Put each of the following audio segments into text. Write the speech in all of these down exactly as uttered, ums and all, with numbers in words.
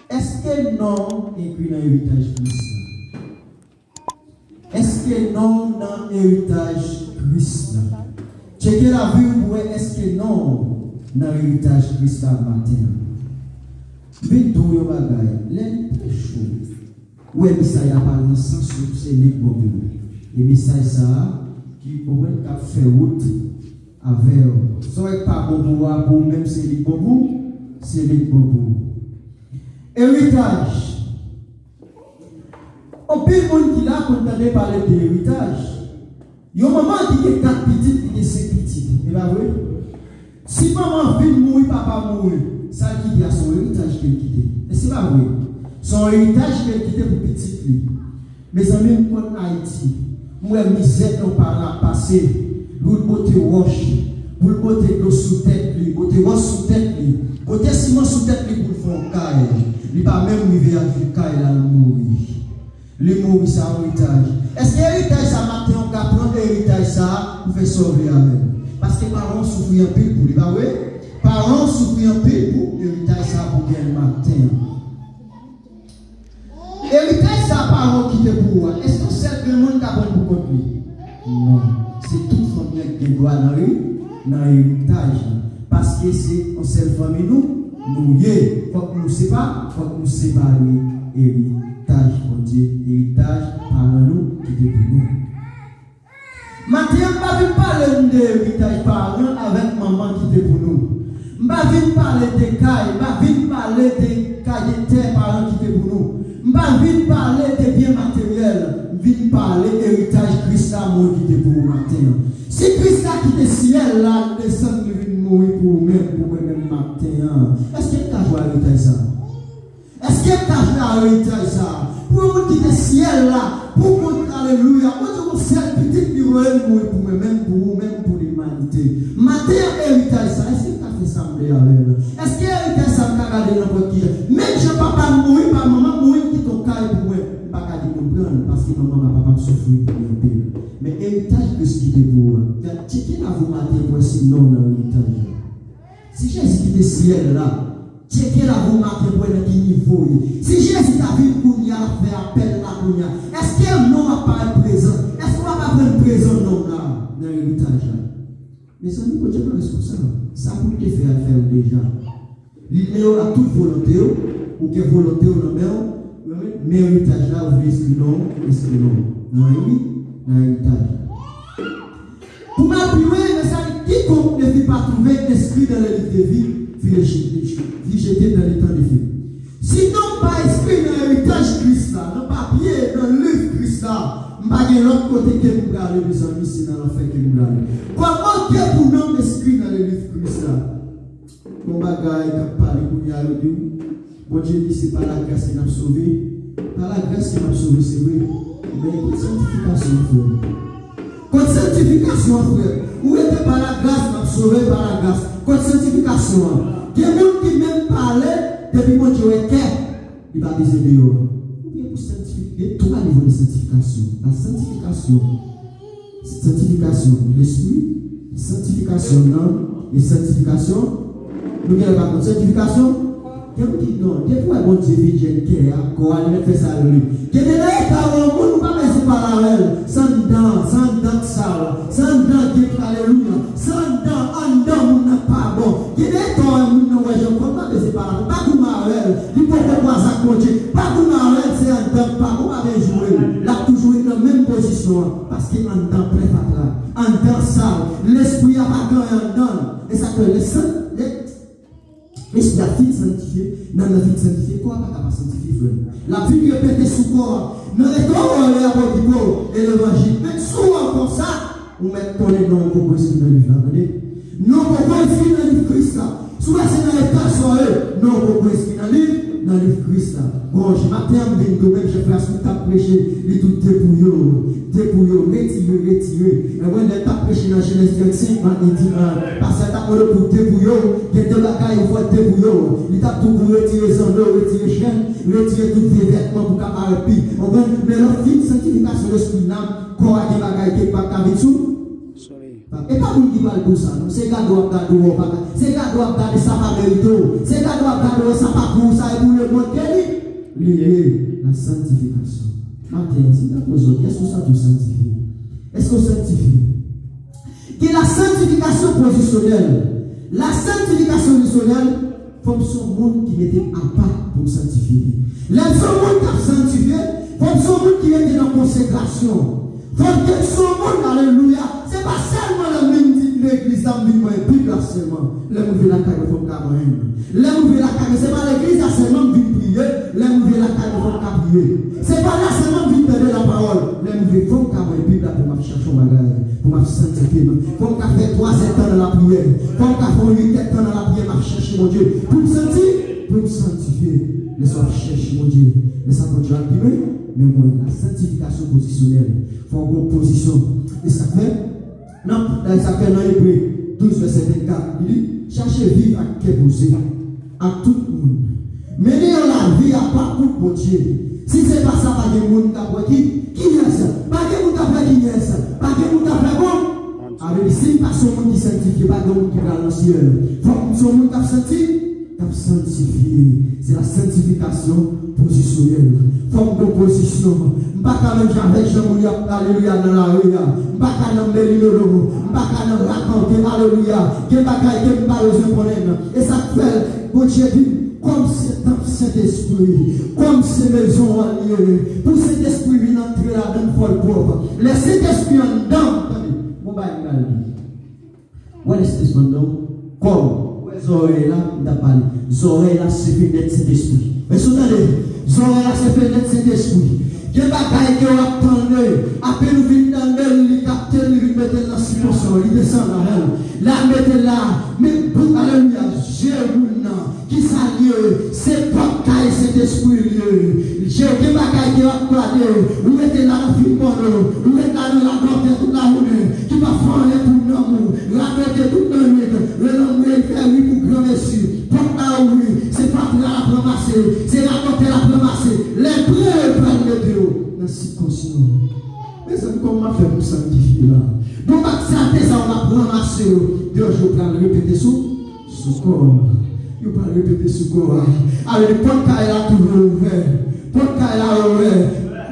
Èske non w enkli nan eritaj Kris la? Èske non w nan eritaj Kris la? Tcheke lavi w pou wè èske non w nan eritaj Kris la maten an. M vin di w yon bagay, lè n preche w, ou wè mesaj la pa nan sans ou, se li k bon pou ou. E mesaj sa a, ki konprann k ap fè wout avè w. Sa w wè k pa bon pou ou a, pou ou menm, se li k bon pou ou, se li k bon pou ou. Eritaj. Anpil moun ki la konn tande pale de eritaj. Yon manman ki gen kat pitit, li gen senk pitit. E pa vre? Si manman vin mouri, papa mouri, sa l kite a se yon eritaj ke l kite. E se pa vre? Se yon eritaj ke l kite pou pitit li. Mezanmi, m konn Ayiti. M wè mizè yon paran ap pase. Pou l pote wòch, pou l pote dlo sou tèt li, pote wòch sou tèt li, pote siman sou tèt li pou l fè yon kay. Li pa menm rive al fè kay la, l mouri. Li mouri, sa yon eritaj. Èske eritaj sa maten an w ka pran eritaj sa pou fè sa w vle avè l? Paske paran w soufri anpil pou li, pa vre? Paran w soufri anpil pou eritaj sa pou gen maten an. Eritaj sa paran w kite pou ou a, èske yon sèl grenn moun ka pran l pou kont li? Non. Se tout fanmi an ki gen dwa nan eri-, nan eritaj la. Paske se yon sèl fanmi nou, nou ye. Fòk nou sepa, fòk nou separe eritaj Bondye, eritaj paran nou kite pou nou. Maten an, m pa vin pale n de eritaj paran avèk manman kite pou nou. M pa vin pale de kay, m pa vin pale de kay de tè paran kite pou nou. M pa vin pale de byen materyèl, m vin pale eritaj Kris la mwen kite pou ou maten an. Si Kris la kite syèl la, l desann, li vin mouri pou ou menm, pou mwen menm maten an, èske n ka jwe eritaj sa? Èske n ka jwe a eritaj sa a? Pou yon moun kite syèl la pou kont, alelouya, Bondye yon sèl pitit li voye l mouri pou mwen menm, pou ou menm, pou limanite. Maten an, eritaj sa, èske n ka fè sa m vle avè l? Èske eritaj sa m ka gade l nan pòt ki jan? Menm jan papa m mouri, pa manman m mouri, m kite yon kay pou mwen. M pa ka di moun pran l, paske manman m ak papa m soufri pou li anpil. Men eritaj Kris kite pou ou an, gad, tcheke lavi w maten pou wè si non w nan eritaj la. Si Jezi kite syèl la, tcheke lavi w maten pou wè nan ki nivo w ye. Si Jezi ta vin kounye a, l ap fè apèl la kounye a, èske non w ap parèt prezan? Èske w ap aprann prezan non w la nan eritaj la? Mezanmi, Bondye pa responsab. Sa pou l te fè a, l fè l deja. Li lè w ak tout volonte w, ou gen volonte w nan men w, men eritaj la, ou vle eskri non w, eskri non w. Nan eri-, nan eritaj la. Pou m al pi lwen, men sa li, quiconque ne fut pas trouvé inscrit dans le livre de vie fut rejeté, fut jeté dans l'étang de feu. Si non m pa enskri nan eritaj Kris la, nan papye, nan liv Kris la, m pa gen lòt kote ke m prale, mezanmi, se nan lanfè ke m prale. Kòman ke pou non m enskri nan liv Kris la? Gon bagay k ap pale kounye a, yo di w, Bondye di se pa lagras ke n ap sove. Pa lagras ke n ap sove, se vre. Men kot sanktifikasyon an, frè m? Kot sanktifikasyon an, frè m? Ou rete pa lagras, n ap sove pa lagras. Kot sanktifikasyon an? Gen moun ki menm pale, depi Bondye wè kè, li pa bezwen deyò. Oubyen pou sanktifi-, gen twa nivo de sanktifikasyon. La sanktifikasyon, sanktifikasyon lespri, sanktifikasyon nanm, e sanktifikasyon, nou genlè pa konn sanktifikasyon. Gen moun ki non, depi w wè Bondye vin jwenn kè a, kò a, li mèt fè sa l vle. Gen de lè, e pa yon moun, ou pa bezwen pale avè l. Se anndan, se anndan k sal, se anndan gen, alelouya, se anndan, anndan moun nan pa bon. Gen de lè, e pa yon moun nan wè jan kòm pa bezwen pale avè l. Pa goumen avè l. Li poko kwaze ak Bondye. Pa goumen avè l, se anndan k pa bon, pa vin jwe l. L ap toujou ret nan menm pozisyon an, paske anndan plen fatra. Anndan sal. Lespri a pa gen anyen anndan l. E sa k fè lè san, lè lespri a fin sanktifye, nanm nan fin sanktifye, kò a pa ka pa sanktifye, frè m. L ap vin repete sou kò a. Nan letan w ore a bò di kò, e levanjil. Men si w wè konsa, ou mèt konnen non w poko enskri nan liv la, tande. Non w poko enskri nan liv Kris la. Si w wè se nan eta sa w ye, non w poko enskri nan liv, nan liv Kris la. Bon, j-, maten an m vin tou, menm jan frè Smith t ap preche, li tou depouye w, depouye w, retire, retire. E mwen, lè l t ap preche nan Jenèz trannsenk, Martin di, ah, pastè t ap mande w pou w depouye w, gen de bagay ou fò w depouye w. Li t ap di w pou w retire zanno, retire chèn, retire tout vye vètman pou w ka parèt pi. Konprann? Men lè w fin sanktifikasyon lespri, nanm, kò a gen bagay ke pa ka vin sou. E pa moun ki pral di w sa, non. Se gade w ap gade w, w pa ka. Se gade w ap gade sa pa merite w. Se gade w ap gade w sa pa pou ou, sa e pou lemonn ke li, li ye. La sanctification. Maten an, si m ta poze w, èske w santi w sanktifye? Èske w sanktifye? Gen la sanctification posisyonèl. La sanctification posisyonèl, fò m se yon moun ki mete apa pou m sanktifye li. Lè m se yon moun k ap sanktifye, fò m se yon moun ki rete nan konsekrasyon. Fò m te se yon moun, alelouya. Se pa sèlman lè m vin legliz la, m vin pran Bib la sèlman. Lè m rive lakay mwen, fò m ka manyen. Lè m rive lakay mwen, se pa legliz la sèlman m vin priye. Lè m rive lakay mwen, fò m ka priye. Se pa la sèlman m vin tande lapawòl. Lè m rive, fò m ka pran Bib la pou m ap chèche yon bagay, pou m ap sanktifye m. Fò m ka fè twa zè tan nan lapriyè. Fò m ka fè yon uit è tan nan lapriyè, m ap chèche Bondye. Pou m santi, pou m sanktifye. Lè sa w ap chèche Bondye, lè sa Bondye ap di, men, men mwen, la sanctification positionnelle. Fò w gen pozisyon. E sa k fè, nan, sa k fè nan Ebre douz, vèsè vennkat, li di, chache viv ak kè poze ak tout moun. Mennen yon lavi apa pou Bondye. Si se pa sa, pa gen moun k ap wè ki, kiyès. Pa gen moun k ap wè kiyès. Pa gen moun k ap wè bon. Sa vle di, si m pa se yon moun ki sanktifye, pa gen moun ki pral nan syèl. Fòk m se yon moun k ap santi, k ap sanktifye. Se la sanctification positionnelle. Fòk m gen pozisyon. M pa ka menm jan avèk jan moun y ap, alelouya, nan lari a. M pa ka nan meli lolo. M pa ka nan rakante, alelouya. Gen bagay ke m pa bezwen konnen. E sa k fè l, Bondye di m, kòm se tanp Sentespri, kòm se mezon an li ye, pou Sentespri vin antre ladan l, fò l pwòp. Lè Sentespri anndan, tande, bon bagay m pral di. Wè Lespri anndan w, kòm, wè zòrèy la, m t ap pale. Zòrèy la se fenèt Sentespri. Èske w tande? Zòrèy la se fenèt Sentespri. Gen bagay ke w ap tande, apèn ou fin tande l, li kapte l, li vin mete l nan sibkonsyan, li desann avè l. L al mete l la, men bout, alelouya, je moun nan, kisa l ye? Se pòt kay Sentespri l ye. Je, gen bagay ke w ap gade, ou rete la nan fim pòno, ou rete la nan radòtè tout lajounen, ki p ap fè anyen pou nanm ou, radòtè tout lannwit, le lannwit fè ri pou granmesi, pòt la ouvri, se fatra l ap ranmase, se radòtè l ap ranmase, lè pre yo pral mete yo nan sibkonsyan. Mezanmi, kòman m ap fè pou m sanktifye la? Bon, bak saleté sa yo m ap ranmase yo, de yon jou yo pral repete sou, sou kò a. Yo pral repete sou kò a. Ale, pòt kay la toujou ouvè. Pòt kay la ouvè.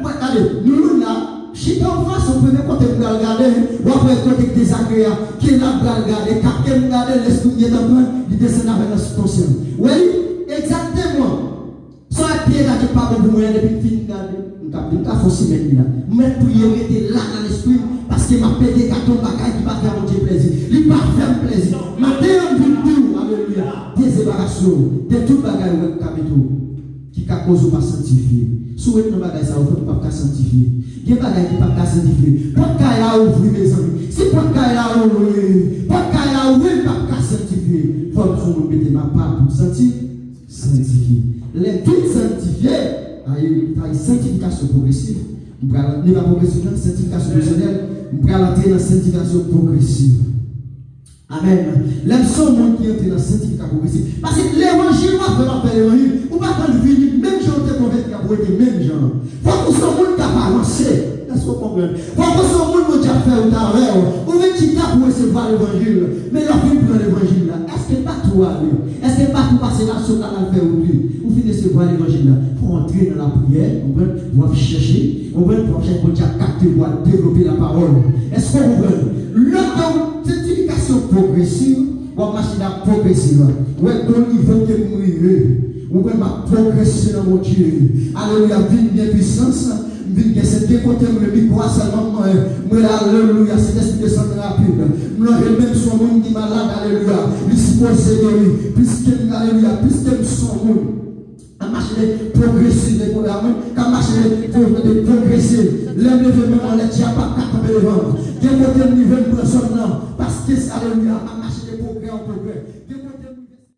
Mwen, gade, nou youn la, chita yon fason, premye kote m pral gade, w ap wè kote k dezagreya, ke l ap pral gade, kapte m gade, lespri m gentan pran, li desann avè l nan sibkonsyan. Wè li, egzakteman. Sa w ap pye la ki pa bon pou mwen an, depi m fin gade, m ka, m ka fè yon semèn li la. M mèt priye rete la nan lespri m, paske m ap pede gade yon bagay ki pa fè Bondye plèzi. Li pa fè m plèzi. Maten an, m vin di w, alelouya, dezebarase w de tout bagay ou wè k ka mete w, ki ka koze w pa sanktifye. Si w ret nan bagay sa yo, fòk ou p ap ka sanktifye. Gen bagay ki p ap ka sanktifye. Pòt kay la ouvri, mezanmi. Si pòt kay la ouvri, pòt kay la ouvri, m p ap ka sanktifye. Fòk m se yon moun mete m apa pou m santi sanktifye. Lè vin sanktifye, a, sa e sanktifikasyon pwogresiv. M pral, li pa pwogresiv, non, sanktifikasyon pèsonèl. M pral antre nan sanktifikasyon pwogresiv. Amèn. Lè m se yon moun ki antre nan sanktifikasyon pwogresiv. Paske levanjil w ap fè, w ap fè levanjil, ou pa pral vini menm jan w te konvèti a pou w rete menm jan an. Fòk ou se yon moun k ap avanse. Èske w konprann? Fòk ou se yon moun Bondye ap fè wout avè w. Ou vin chita pou resevwa levanjil. Men lè w fin pran levanjil la, èske l pa tou ale? Èske l pa tou pase la sou kanal fè wout li? Ou fin resevwa levanjil la. Fò w antre nan lapriyè, w konprann? W ap chèche, w konprann? W ap chèche Bondye ap kapte w, w ap devlope lapawòl. Èske w konprann? Lè w sanktifikasyon pwogresiv, w ap mache nan pwogresiv. Ou wè, gon nivo ke m rive. Ou konprann, m ap pwogrese nan Bondye. Alelouya, vin gen pwisans. M vin gen se de kote m rele mikwo a sèlman m manyen. M rele alelouya, Sentespri desann rapid. M lonje men m sou yon moun ki malad, alelouya. Li sipoze geri. Pliske m, alelouya, pliske m sou yon moun. An mache de pwogrese, de pwograme, k ap mache de, de, de pwogrese. Lè m leve men mwen, lè dyab pa ka kanpe devan m. Gen kote m rive, m pran zòn nan. Paske, alelouya, an mache de pwogrè an pwogrè.